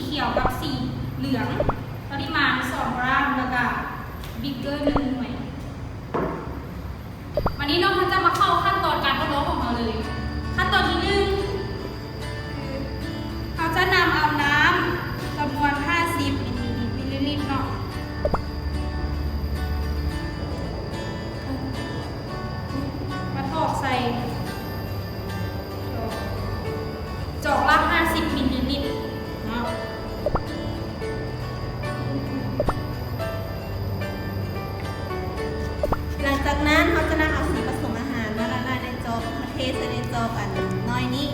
ຂຽວກັບສີເຫຼືອງ ປະລິມານສອງກຣາມ ແລ້ວກະບິກເກີໜຶ່ງໜ່ວຍ. ວັນນີ້ເນາະ ເຮົາຈະມາເຂົ້າຂັ້ນຕອນການທົດລອງຂອງເຮົາເລີຍ. ຂັ້ນຕອນທີໜຶ່ງ ຄືເຮົາຈະນຳເອົານ້ຳຈຳນວນຫ້າສິບມິນລີລິດເນາະ ມາຖອກໃສ່ຈອກ ຈອກລະຫ້າສິບມິນລີລິດເນາະ. ຫຼັງຈາກນັ້ນ ເຮົາຈະນຳເອົາສີປະສົມອາຫານມາລະລາຍໃນຈອກ ມາເທໃສ່ໃນຈອກອັນນ້ອຍນີ້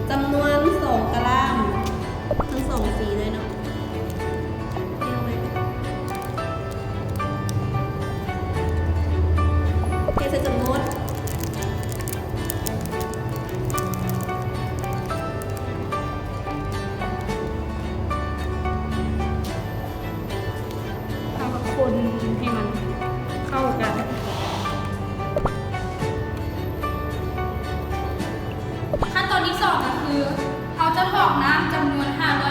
ຈຳນວນສອງກຣາມ ທັງສອງສີເລີຍເນາະ. ເທໃສ່ຈົນໝົດ. ເຮົາກະຄົນໃຫ້ມັນເຂົ້າກັນ. ຂັ້ນຕອນທີສອງກະຄື ເຮົາຈະຖອກນ້ຳຈຳນວນຫ້າຮ້ອຍ